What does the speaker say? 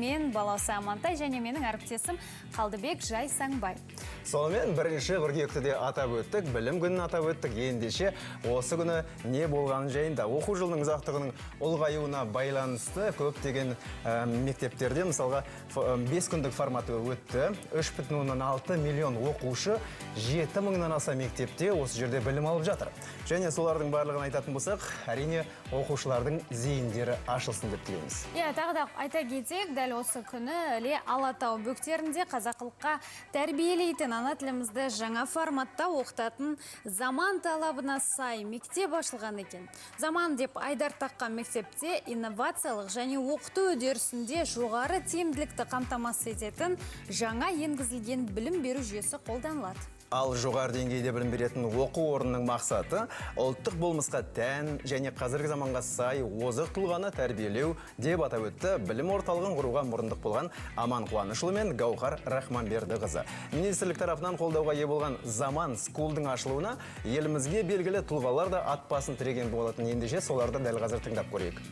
Мен Балауса Амантай және менің әріптесім Қалдыбек Жайсаңбай. Сонымен, 1 қыркүйекті де атап өттік, білім күнін атап өттік. Ендеше, осы күні не болғаны жайында. Оқу жылының ұзақтығының ұлғаюына байланысты көптеген мектептерде, мысалға, 5 күндік форматы өтті. 3,6 миллион оқушы 7 мыңнан аса мектепте осы жерде білім алып жатыр. Және солардың барлығын айтатын болсақ, әрине, оқушылардың зейіндері ашылсын деп тілейміз. Иә, тағы да айта кетейік, дәл осы күні Іле Алатау бөктерінде қазақылыққа тәрбиелейтін, ана тілімізді жаңа форматта оқытатын, заман талабына сай мектеп ашылған екен. Заман деп айдар таққан мектепте инновациялық және оқыту үдерісінде жоғары тиімділікті қамтамасыз ететін жаңа енгізілген білім беру жүйесі қолданылады. Ал жоғары деңгейде білім беретін оқу орнының мақсаты – ұлттық болмысқа тән және қазіргі заманға сай озық тұлғаны тәрбиелеу деп атап өтті білім орталығын құруға мұрындық болған Аман Қуанышұлы мен Гаухар Рахманбердіқызы. Министрлік тарапынан қолдауға ие болған Заман Скулдың ашылуына елімізге белгілі тұлғалар да ат басын тіреген болатын. Ендеше, соларды дәл қазір тыңдап көрейік.